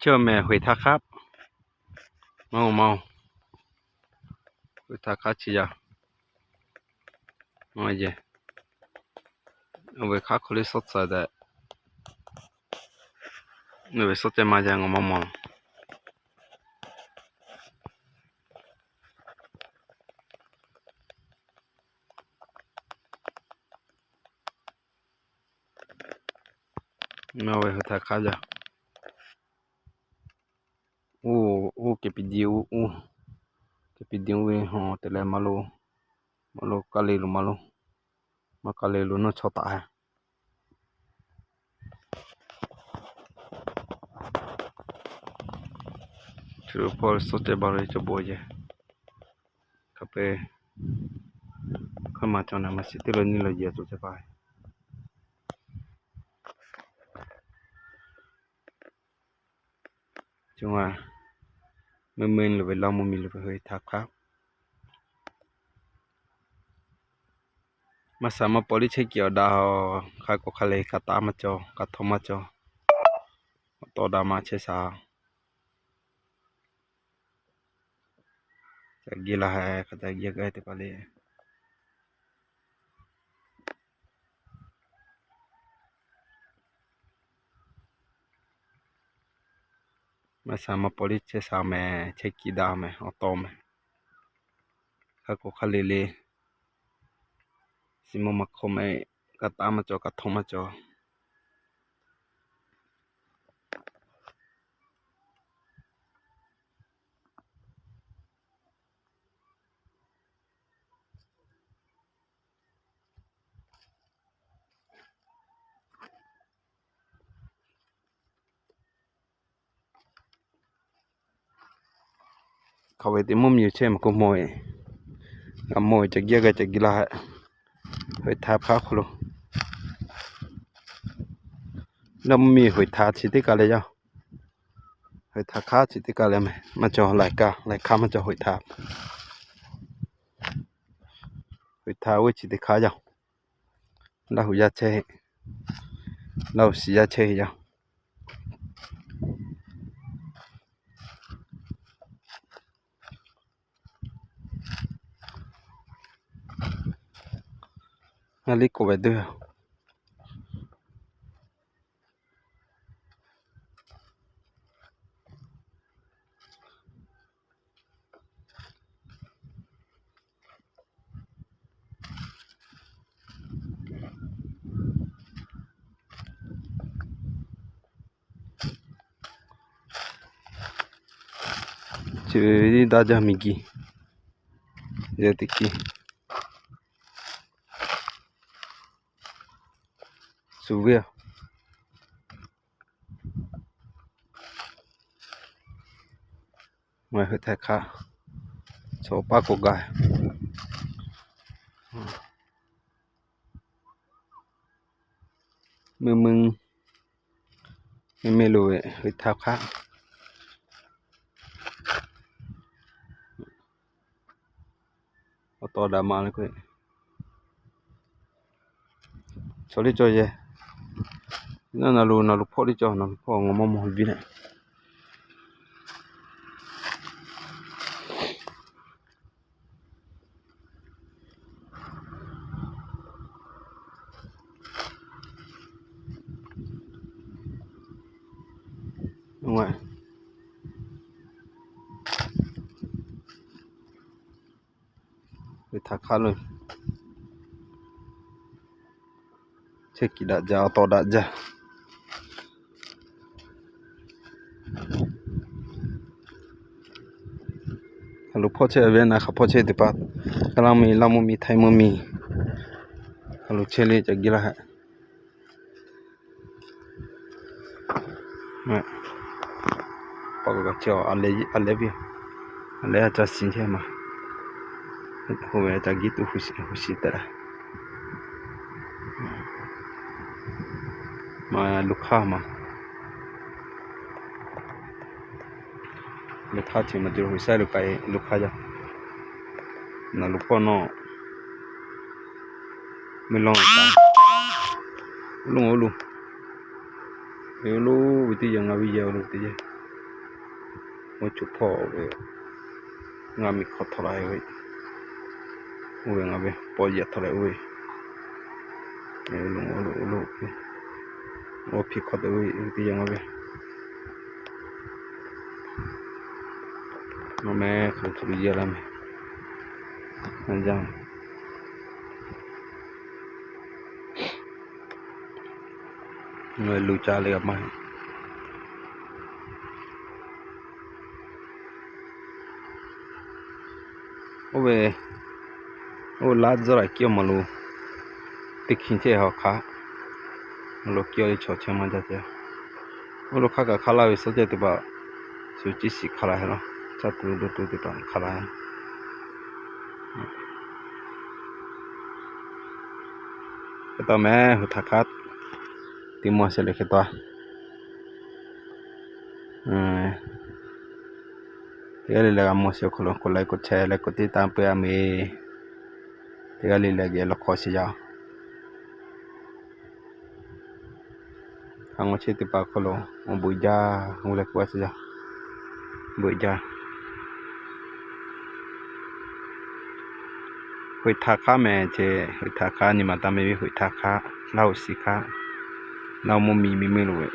Chi mehˬ Huiˍ htaꞈ hk'aˆ. Maˇ oˬ, maˇ oˬ. Huiˍ htaꞈ hk'aˆ chi yaˇ. Maˇ yehˬ. Oˇ ve hk'aˆ hk'aw liˇ suhˉ tcuh tehꞈ, oˇ ve suhˉ ceh maˇ yaˇ, ngaˬ maˇ mawˬ. Oˇ ve Huiˍ htaꞈ hk'aˆ yaˇ. Oˇ, oˇ kehˬ piˍ diˍ oˇ, oˇ kehˬ piˍ diˍ oˇ ve hawˬ te leh maˇ lo, maˇ lo kaˇ le lo maˇ lo, maˇ kaˇ le lo nawˇ chaw taˍ ha. Chi lo hpawˇ suhˉ ceh ba lo cawˬ bon yehˬ. Hk'a peu, hkawˇ maˬ cawˬ naˍ maˬ shiˍ teˇ lo nyi lo yehˬ cawˬ ceh pa. Cawˬ a, meuˇ meuˇ lo ve Laˇ mvuhˇ miˬ lo ve Huiˍ htaꞈ hk'aˆ. Maˇ shaˍ maˇ paw liˇ chehˇ kiˬ awˬ daꞈ a, hk'a k'awꞈ hk'a le kaꞈ taˍ maˇ cawˬ, kaꞈ htaw maˇ cawˬ. Awˬ taw daꞈ ma chehˇ shaˍ. Ca giˇ laˇ hehꞈ, hk'a ca giˇ gaˇ teˇ hpaˍ le. Maˇ shaˍ maˇ paw liˇ chehˇ shaˍ mehˍ, chehˇ kiˬ daꞈ mehˍ, awˬ taw mehˍ. Hk'a k'awꞈ hk'a le le, shiˍ mvuhˇ maˇ hk'aw mehˍ, kaꞈ taˍ maˇ cawˬ, kaꞈ htaw maˇ cawˬ. Hk'aˬ ve teˇ mvuhˇ miˬ chehˇ maˇ k'oˆ mawˬ e, g'a mawˬ e ca giˇ g'a ca giˇ laˇ hehꞈ. Huiˍ htaꞈ hk'aˆ hk'aw lo, Laˇ mvuhˇ miˬ Huiˍ htaꞈ chi teˇ kaˬ leh yaˇ. Huiˍ htaꞈ hk'aˆ chi teˇ kaˬ leh mehˍ, maˇ cawˬ laiˬ kaꞈ laiˬ hk'aˆ maˇ cawˬ Huiˍ htaꞈ. Huiˍ htaꞈ oˇ ve chi teˇ hk'aˇ yaˇ. Laˇ huˍ yaˇ chehˇ, Laˇ huˍ shiˍ yaˇ chehˇ yaˇ. Ngaˬ liˇ k'oˍ ve deuˇ. Chi ve daˇ jaˇ miˬ kiˬ, yehˬ teꞈ kiˬ, suˍ ve a. Ngaˬ hui htaiˍ hk'aˇ chaw paˇ k'oˆ gaˇ. Meuˇ meuˇ, meuˇ meuˇ lo ve Huiˍ htaꞈ hk'aˇ. Awˬ taw daꞈ ma le k'o, chaw liˇ cawˬ yehˬ. Naˉ naˍ lu naˍ lu hpawˆ liˇ cawˬ, naˍ lu hpawˆ ngaˬ maˇ mawˬ viˉ leh. Huiˍ htaꞈ hk'aˇ lo chehˇ kiˬ daꞈ jaˇ, awˬ taw daꞈ jaˇ. Hk'aˬ lo hpawˇ chehˇ ve naˉ, hk'aˬ hpawˇ chehˇ teˇ hpaˍ, Kaˇ laˇ mvuhˇ miˬ, Laˇ mvuhˇ miˬ, Htaiˇ mvuhˇ miˬ, hk'aˬ lo chehˇ le ca giˇ laˇ hehꞈ. Paˆ kaꞈ kaꞈ chi a leh, a leh ve, a leh a ca shiˍ chehˇ ma. Hoꞈ ve ca giˇ tuˬ hu shiˍ tehꞈ. Ma lo hk'aˇ ma. Lo hk'aˇ chi ma tuˬ hui saiˉ lo k'ai lo hk'aˇ yaˇ. Naˍ lo hpawˇ nawˇ, meuˇ lawˇ taˍ. Oˇ lo, oˇ lo, oˇ lo ve teˇ yanˇ, ngaˬ ve yehˬ oˇ lo teˇ yanˇ. Oˇ co hpawˇ ve, ngaˬ miˬ hk'aw htawˇ la ve, oˇ ve ngaˬ ve paw yaꞈ htawˇ leh oˇ ve, oˇ hpiˇ hk'aw te ve teˇ yanˇ ngaˬ ve, nawˬ meh hk'aˬ hk'e ve yaˇ laˇ meh, ngaˬ lu ca le g'a maˇ heˆ. Oˇ ve, oˇ laˇ tzuhˇ la kiˇ awˬ maˬ lo teˇ hkiˬ chehˇ haw hk'aˇ, maˬ lo kiˇ awˬ le chaw chehˇ maˇ jaˇ ceh. Oˇ lo hk'aˇ kaꞈ hk'a laˇ ve suhˉ ceh teˇ hpaˍ, shu ciˉ shiˍ hk'a laˇ heˆ laˇ, caˇ tuˬ dawˇ tuˬ teˇ hpaˍ hk'a laˇ heˆ. Hk'e taw meh, hui htaꞈ hk'aˇ teˇ mawˇ shehˍ le hk'e taw. Teˇ g'aˇ le le g'a mawˬ sheˍ awˬ hk'aw lo k'oꞈ leh k'oꞈ chehˇ leh k'oꞈ tiˉ tanˇ peuˬ a meh. Teˇ g'aˇ le le geh lawˬ hk'aw sheˍ yaˇ. Hk'a ngaw chehˇ teˇ hpaˍ awˬ hk'aw lo, awˬ bon jaˇ, oˇ leh k'oˆ a sheˍ yaˇ. Bon jaˇ. Hoꞈ htaꞈ hk'aˇ meh ceh, hoꞈ htaꞈ hk'aˇ nyi ma taˇ meh ve hoꞈ htaꞈ hk'aˇ, Laˇ hoꞈ shiˍ hk'aˇ, Laˇ hoꞈ mvuhˇ miˬ miˬ meuˇ lo ve